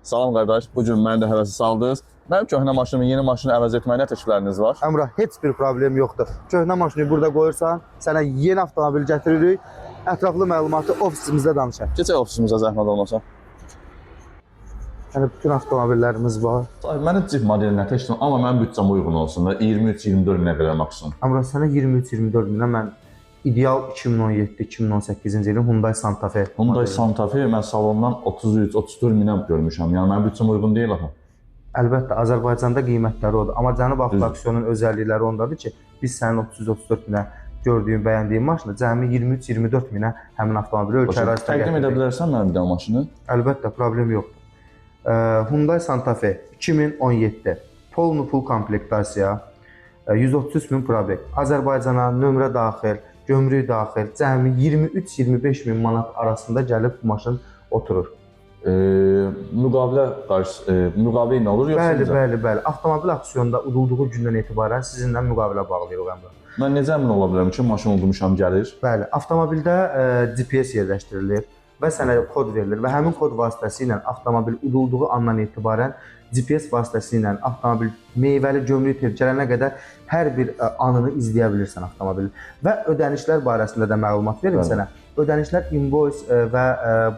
Salam qardaş, bu gün məni də həvəsə saldınız. Mənim köhnə maşınımı yeni maşına əvəz etməyə nə təklifləriniz var? Əmrah, heç bir problem yoxdur. Köhnə maşını burada qoyursan, sənə yeni avtomobil gətiririk. Ətraflı məlumatı ofisimizdə danışaq. Keçək ofisimizə zəhmət olmasa. Yəni bütün avtomobillərimiz var. Mənə Jeep modelinə təklif, amma mənim büdcəm uyğun olsun da 23-24 minə qədər maksimum. Əmrah, sənə 23-24 minə mən ideal 2017-2018-ci ilin Hyundai Santa Fe. Hyundai modeli. Santa Fe mən salondan 33-34 minə görmüşəm. Yəni mənim büdcəm uyğun deyil axı. Əlbəttə Azərbaycanda qiymətləri odur. Amma Cənub Avtoauksionun özəllikləri ondadır ki, biz sənin 33-34 minə gördüyün, bəyəndiyin maşını cəmi 23-24 minə həmin avtomobili ölkə ərazisinə Təqdim edə gətiririk. bilərsən mənə bir dənə maşını? Əlbəttə problem yoxdur. Hyundai Santa Fe 2017 polnu pul komplektasiya, 133 min probek. Azərbaycana nömrə daxil, gömrük daxil cəmi 23-25 min manat arasında gəlib bu maşın oturur. Müqavilə qarşı müqavilə ilə olur yoxsa Bəli, necə? bəli, bəli. Avtomobil auksionda udulduğu gündən etibarən sizinlə müqavilə bağlayırıq Əmrah. Mən necə əmin ola bilərəm ki, maşın udmuşam gəlir? Bəli, avtomobildə GPS yerləşdirilir və sənə kod verilir və həmin kod vasitəsilə avtomobil udulduğu andan etibarən GPS vasitəsilə avtomobil meyvəli gömrük terminalına gələnə qədər hər bir anını izləyə bilirsən avtomobilin. Və ödənişlər barəsində də məlumat verim Bəli. sənə. Ödənişlər invoice və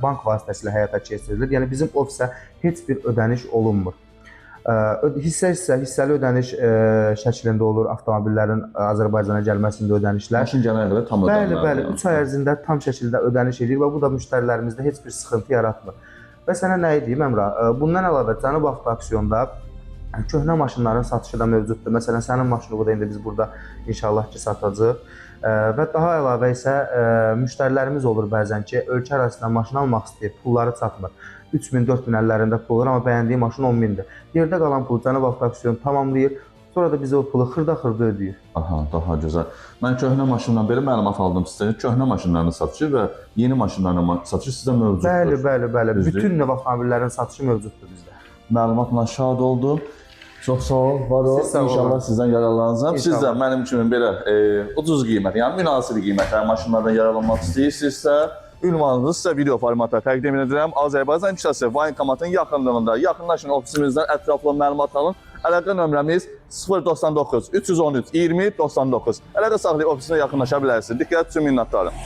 bank vasitəsilə həyata keçirilir. Yəni bizim ofisə heç bir ödəniş olunmur. Hissə-hissə, hissəli ödəniş şəklində olur avtomobillərin Azərbaycana gəlməsində ödənişlər. Maşın gələnə qədər tam Bəli, ödənməlidir. bəli, yəni. 3 ay ərzində tam şəkildə ödəniş edir və bu da müştərilərimizdə heç bir sıxıntı yaratmır. Və sənə nə deyim Əmrah, bundan əlavə Cənub Avtoauksionda köhnə maşınların satışı da mövcuddur. Məsələn, sənin maşını da indi biz burada inşallah ki satacağıq. Və daha əlavə isə müştərilərimiz olur bəzən ki, ölkə ərazisindən maşın almaq istəyir, pulları çatmır. 3000, 4000 əllərində pul olur, amma bəyəndiyi maşın 10 000-dir. Yerdə qalan pulu Cənub Avtoauksion tamamlayır. Sonra da bizə o pulu xırda-xırda ödəyir. Aha, daha gözəl. Mən köhnə maşından belə məlumat aldım sizdən. Köhnə maşınların satışı və yeni maşınların satışı sizdə mövcuddur. Bəli, bəli, bəli. Düzdür. Bütün növ avtomobillərin satışı mövcuddur bizdə. Məlumatla şad oldum. Çox sağ ol, var ol. Siz sağ olun. İnşallah sizdən yararlanacağam. Siz də İnşallah. mənim kimi belə ucuz qiymət, yəni münasib qiymətə maşınlardan yararlanmaq istəyirsinizsə, ünvanınızı sizə video formatda təqdim edirəm. Azərbaycan küçəsi Voyenkomatın yaxınlığında. Yaxınlaşın ofisimizdən ətraflı məlumat alın. Əlaqə nömrəmiz 099 313 20 99. Əlaqə saxlayıb ofisinə yaxınlaşa bilərsiniz. Diqqət üçün minnətdarım.